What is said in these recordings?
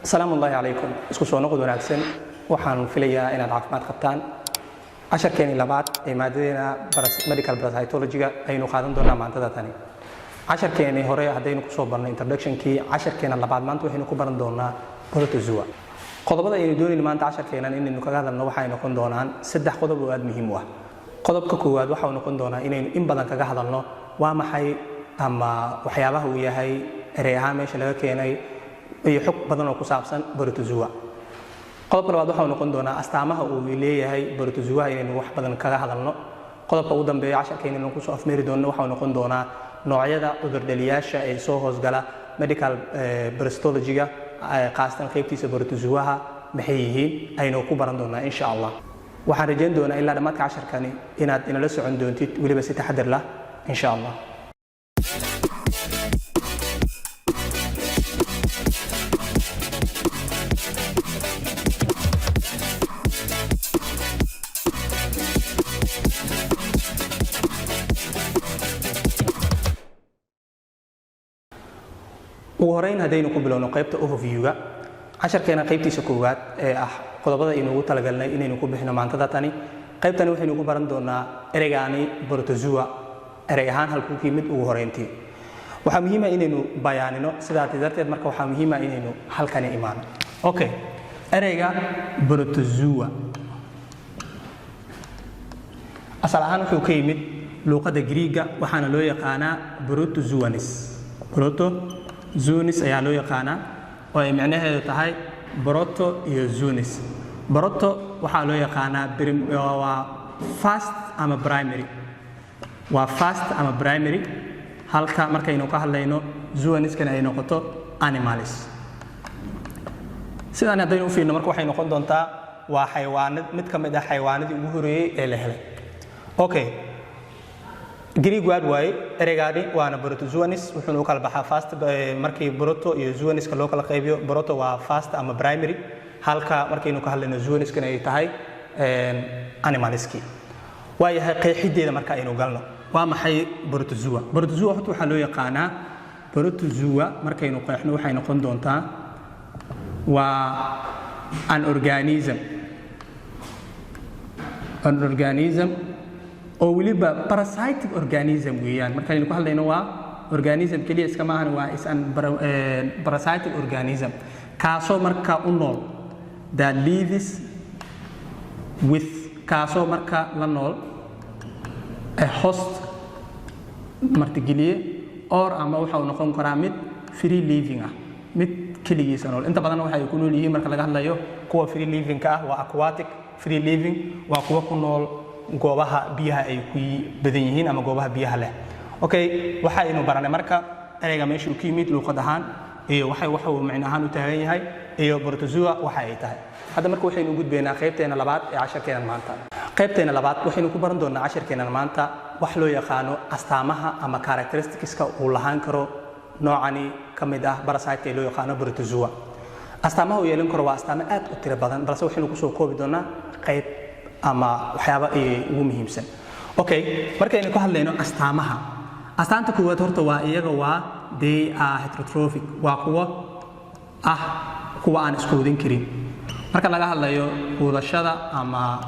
Asalaamu ullaahi calaykum. Isku soo noqod wanaagsan. Waxaan filayaa inaad caafimaad qabtaan. Casharkeeni labaad ee maadadeena medical parasitology-ga ayaynu qaadan doonaa maantada tani. Casharkeeni hore haddaynu kusoo barnay introductionkii, casharkeena labaad maanta waxaynu ku baran doonaa protozoa. Qodobada aynu doonayno maanta casharkeenan inaynu kaga hadalno waxay noqon doonaan saddex qodob oo aad muhiim u ah. Qodobka koowaad waxa uu noqon doonaa inaynu in badan kaga hadalno waa maxay ama waxyaabaha uu yahay, erey ahaan meesha laga keenay iyo xog badan oo ku saabsan protozoa. Qodobka labaad waxa uu noqon doonaa astaamaha uu leeyahay protozoa inaynu wax badan kaga hadalno. Qodobka ugu dambeeya casharkeena inaynu kusoo afmeeri doonno waxa uu noqon doonaa noocyada cudurdhaliyaasha ee soo hoosgala medical parasitology-ga, khaasatan qaybtiisa protozoaha, maxay yihiin aynu ku baran doonaa insha Allah. Waxaan rajayn doonaa ilaa dhammaadka casharkani inaad inala socon doontid, weliba si taxadir lah, insha Allah. Ugu horeyn, haddaynu ku bilowno qaybta overview-ga casharkeena, qaybtiisa koowaad ee ah qodobada aynu ugu talagalnay inaynu ku bixino maantada tani, qaybtani waxaynu ku baran doonaa ereygaani protozoa erey ahaan halkuu ka yimid. Ugu horeyntii waxaa muhiima inaynu bayaanino, sidaas darteed marka waxaa muhiima inaynu halkani imaano. Okay, ereyga protozoa asal ahaan wuxuu ka yimid luuqadda Griiga, waxaana loo yaqaanaa protozoanis. Protozoanis ayaa loo yaqaanaa, oo ay micnaheedu tahay proto iyo zonis. Proto waxaa loo yaqaanaa waa first ama primary, waa first ama primary, halka markaynu ka hadlayno zooniskana ay noqoto animals. Sidaan haddaynu u fiirno marka, waxay noqon doontaa waa xayawaanad, mid ka mid ah xayawaanadii ugu horeeyey ee la helay. Okay, Greek word waaye ereygaani, waana protozoanis. Wuxuuna u kala baxaa first, markii proto iyo zooniska loo kala qaybiyo, proto waa first ama primary, halka markaynu ka hadlayno zooniskana ay tahay animalski. Waayahay, qeexideeda marka aynu galno, waa maxay protozoa? Protozoa horta waxaa loo yaqaanaa, protozoa markaynu qeexno, waxay noqon doontaa waa an organism, an organism oo weliba parasitic organism weeyaan. Markaynu ku hadlayno waa organism keliya iska maahan, waa is an parasitic organism kaasoo marka u nool, that lives with, kaasoo marka la nool, a host, martigeliye, or ama waxa uu noqon karaa mid free living ah, mid keligiisa nool. Inta badan waxay ku nool yihiin, marka laga hadlayo kuwa free living ka ah, waa aquatic free living, waa kuwa ku nool goobaha biyaha ay ku badan yihiin ama goobaha biyaha leh. Okay, waxaynu baranay marka ereyga meesha uu ka yimid luuqad ahaan iyo waxay waxa uu micno ahaan u taagan yahay iyo protozoa waxa ay tahay. Hadda marka waxaynu gudbaynaa qaybteena labaad ee casharkeena maanta. Qaybteena labaad waxaynu ku baran doonaa casharkeena maanta wax loo yaqaano astaamaha ama characteristicska uu lahaan karo noocani ka mid ah parasite ee loo yaqaano protozoa. Astaamaha uu yeelan karo waa astaamo aad u tiro badan, balse waxaynu kusoo koobi doonaa qayb ama waxyaaba ugu muhiimsan. Okay, markaynu ka hadlayno astaamaha, astaanta koowaad horta waa iyaga waa they are heterotrophic, waa kuwo ah kuwa aan isquudin karin. Marka laga hadlayo quudashada ama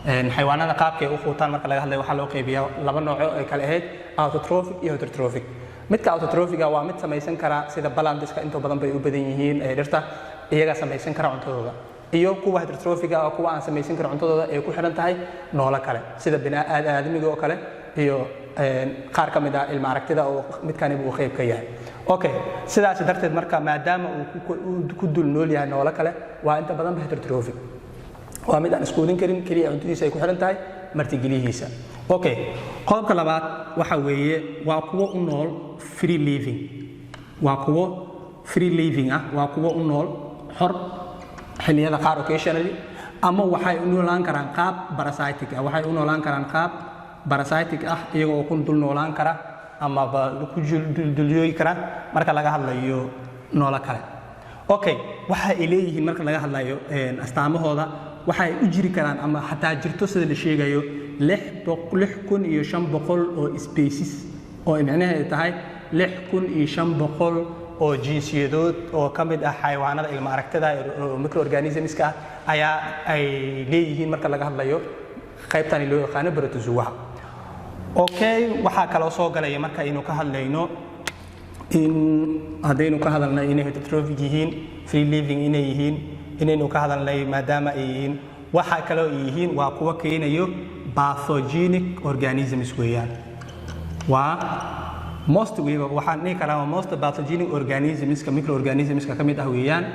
xayawaanada qaabka ay u quutaan, marka laga hadlayo, waxaa loo qaybiyaa laba nooco ay kale ahayd, autotrophic iyo heterotrophic. Midka autotrophiga waa mid samaysan kara, sida plantska inta badan bay u badan yihiin ee dhirta, iyaga samaysan kara cuntadooda, iyo kuwa heterotrophiga oo kuwa aan samaysan karin cuntadooda ay ku xidhan tahay noolo kale, sida bini aadamiga oo kale iyo qaar ka mid ah ilma aragtida oo midkaniba uu qayb ka yahay. Okay, sidaas darteed marka, maadaama uu ku dul nool yahay noolo kale, waa inta badanba heterotrophic, waa mid aan isquudin karin, keliya cuntadiisa ay ku xidhan tahay martigeliyihiisa. Okay, qodobka labaad waxa weeye waa kuwo u nool free living, waa kuwo free living ah, waa kuwo u nool xor xilliyada qaar, occasionally, ama waxay u noolaan karaan qaab parasitic ah, waxay u noolaan karaan qaab parasitic ah, iyagoo ku dul noolaan kara amaba ku dulyooyi kara marka laga hadlayo noolo kale. Okay, waxa ay leeyihiin marka laga hadlayo astaamahooda, waxay u jiri karaan ama xataa jirto, sida la sheegayo, 6500 oo species, oo ay micnaheedu tahay 6500 oo jinsiyadood oo ka mid ah xayawaanada ilma aragtida oo microorganismska ah ayaa ay leeyihiin marka laga hadlayo qaybtani loo yaqaano protozoaha. Okay, waxaa kaloo soo galaya marka aynu ka hadlayno in haddaynu ka hadalnay inay heterotrophic yihiin, free living inay yihiin, inaynu ka hadalnay maadaama ay yihiin, waxaa kaloo ay yihiin waa kuwa keenayo pathogenic organisms weeyaan. Waa most weliba, waxaan dhihi karaa waa most pathogenic organismska, microorganismska ka mid ah weeyaan,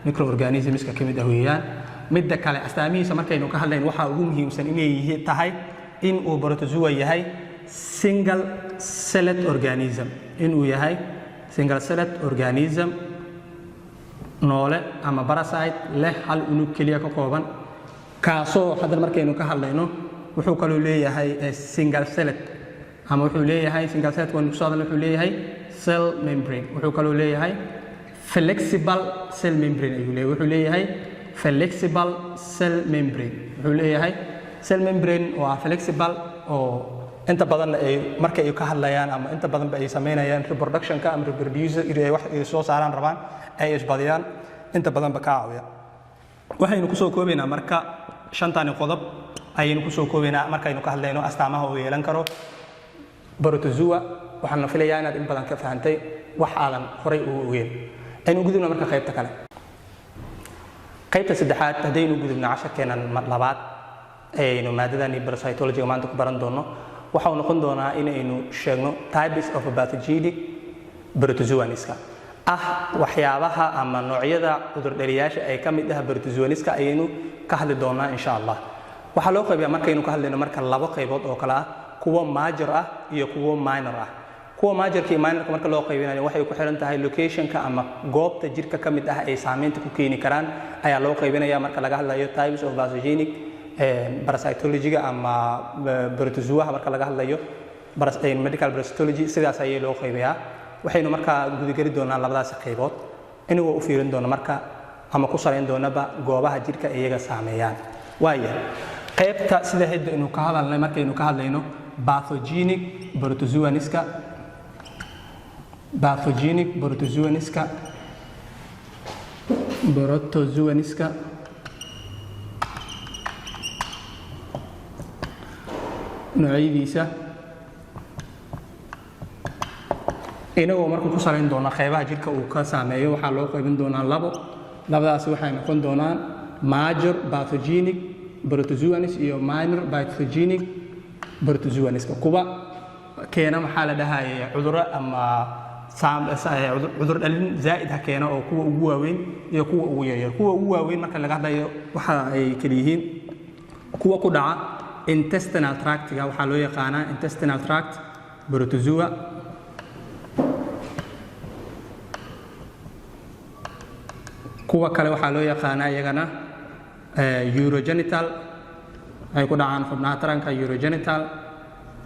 microorganismska ka mid ah weeyaan. Midda kale, astaamihiisa markaynu ka hadlayno, waxaa ugu muhiimsan inay tahay in uu protozoa yahay single celled organism, inuu yahay single celled organism, noole ama parasite leh hal unug keliya ka kooban, kaasoo haddana markaynu ka hadlayno wuxuu kaloo leeyahay single celled ama wuxuu leeyahay single celled waan kusoo hadalnay. Wuxuu leeyahay cell membrane, wuxuu kaloo leeyahay flexible cell membrane ayuu leeyahay. Wuxuu leeyahay flexible cell membrane, wuxuu leeyahay cell membrane oo ah flexible, oo inta badanna ay marka ay ka hadlayaan ama inta badanba ay samaynayaan reproductionka ama reproduce ay wax ay soo saaraan rabaan, ay isbadiyaan, inta badanba ka caawiya. Waxaynu kusoo koobaynaa marka shantani qodob ayaynu kusoo koobaynaa markaynu ka hadlayno astaamaha uu yeelan karo protozoa. Waxaan filayaa inaad in badan ka fahantay wax aadan horay ugu ogeen. Aynu gudubna marka qaybta kale, qaybta saddexaad. Haddaynu gudubno casharkeennan labaad aynu maadadani parasitologyga maanta ku baran doono, waxa uu noqon doonaa inaynu sheegno types of pathogenic protozoaniska ah, waxyaabaha ama noocyada cudurdhaliyaasha ay ka mid ah protozoaniska ayaynu ka hadli doonaa insha Allah. Waxaa loo qaybiyaa markaynu ka hadlayno marka labo qaybood oo kale ah: kuwo major ah iyo kuwo minor ah. Kuwa majorka iyo minorka marka loo qaybinayo, waxay ku xiran tahay locationka ama goobta jirka ka mid ah ay saameynta ku keeni karaan ayaa loo qaybinaya. Marka laga hadlayo types of pathogenic parasitologyga ama protozoaha, marka laga hadlayo medical parasitology, sidaas ayay loo qaybiyaa. Waxaynu markaa gudageli doonaa labadaasi qaybood, inagoo u fiirin doona marka ama ku salayn doonaba goobaha jirka iyaga saameeyaan. Waaya qaybta sida hadda aynu ka hadalnay, markaynu ka hadlayno pathogenic protozoaniska, pathogenic protozoaniska, protozoaniska noocyadiisa, inagoo marka ku salayn doona qaybaha jirka uu ka saameeyo, waxaa loo qaybin doonaa labo. Labadaasi waxay noqon doonaan major pathogenic protozoans iyo minor pathogenic protozoaniska. Kuwa keena, maxaa la dhahayay, cudurro ama cudur dhalin zaa'id ha keena, oo kuwa ugu waaweyn iyo kuwa ugu yaryar. Kuwa ugu waaweyn marka laga hadlayo, waxa ay kala yihiin kuwa ku dhaca intestinal tractiga, waxaa loo yaqaanaa intestinal tract protozoa. Kuwa kale waxaa loo yaqaanaa iyagana urogenital, ay ku dhacaan xubnaha taranka, urogenital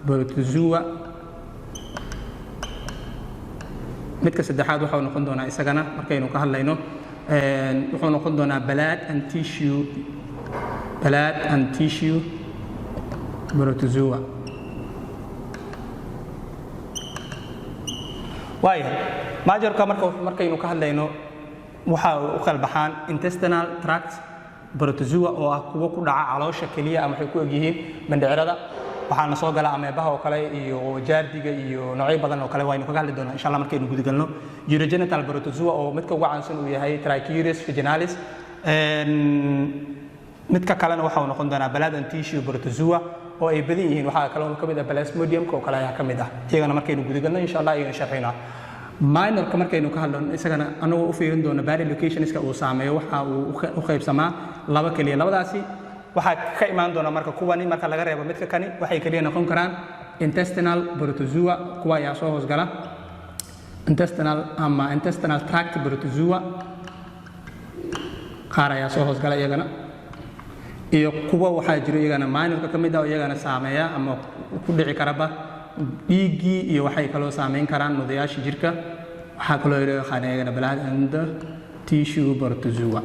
protozoa. Midka saddexaad waxau noqon doonaa isagana markaynu ka hadlayno, wuxuu noqon doonaa blood and tissue, blood and tissue protozoa. Waaya majorka marka markaynu ka hadlayno, waxa u kala baxaan intestinal tract protozoa, oo ah kuwo ku dhaca caloosha keliya ama waxay ku egyihiin mindhicirada. Waxaana soo gala ameebaha oo kale iyo jaardiga iyo noocyo badan oo kale, waynu kaga hadli doonaa insha Allah markaynu gudagalno. Urogenital protozoa, oo midka ugu caansan uu yahay Trichuris vaginalis. Midka kalena waxa uu noqon doonaa blood and tissue protozoa, oo ay badan yihiin. Waxaa kaloo ka mid ah plasmodiumka oo kale ayaa ka mid ah. Iyagana markaynu gudagalno insha Allah ayaynu sharxaynaa. Minorka markaynu ka hadlano, isagana anagoo u fiirin doono body locationska uu saameeyo, waxa uu u qaybsamaa laba keliya. Labadaasi waxaa ka imaan doona marka kuwani, marka laga reebo midka kani, waxay keliya noqon karaan intestinal protozoa. Kuwa ayaa soo hoosgala intestinal ama intestinal tract protozoa, qaar ayaa soo hoosgala iyagana, iyo kuwa waxaa jiro iyagana minorka ka mid ah oo iyagana saameeya ama ku dhici karaba dhiiggii, iyo waxay kaloo saameyn karaan nudayaasha jirka. Waxaa kaloo loo yaqaana iyagana blood and tissue protozoa.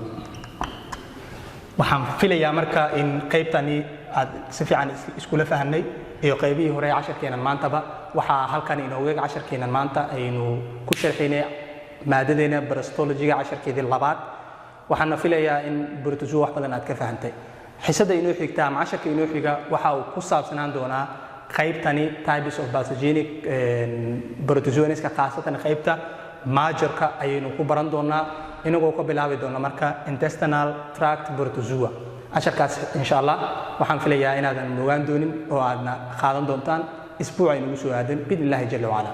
Waxaan filayaa marka in qaybtani aad si fiican iskula fahanay iyo qaybihii hore ee casharkeenan maantaba. Waxaa halkan inooga casharkeenan maanta aynu ku sharxaynay. Maadadeena parasitology-ga casharkeedii labaad. Waxaana filayaa in protozoa wax badan aad ka fahantay. Xisada inoo xigta ama casharka inoo xiga waxa uu ku saabsanaan doonaa qaybtani types of pathogenic protozoans-ka, khaasatan qaybta majorka ayaynu ku baran doonaa, inagoo ka bilaabi doona marka intestinal tract protozoa. Casharkaas, insha Allah, waxaan filayaa inaadan mogaan doonin oo aadna qaadan doontaan isbuuca inugu soo aadan, biidni illahi jalla wacala.